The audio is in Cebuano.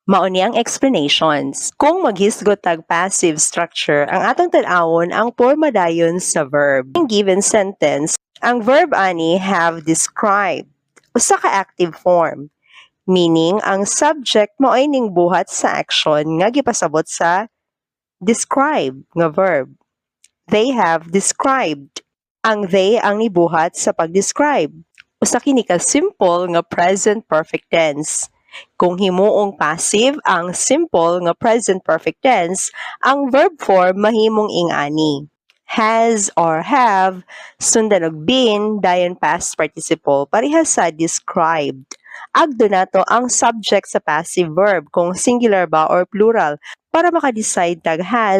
Mao ni ang explanations. Kung maghisgot tag passive structure, ang atong tan-awon ang porma dayon sa verb. In given sentence, ang verb ani "have described." Usa ka active form. Meaning, ang subject mao'y ning buhat sa action nga gipasabot sa "describe" nga verb. "They have described." Ang "they" ang nibuhat sa pag-describe. Usa kini ka simple nga present perfect tense. Kung himuong passive ang simple nga present perfect tense, ang verb form mahimong ingani: Has or have, sundan og been, dayon past participle, parehas sa "described." Agdo nato ang subject sa passive verb kung singular ba or plural para maka-decide tag has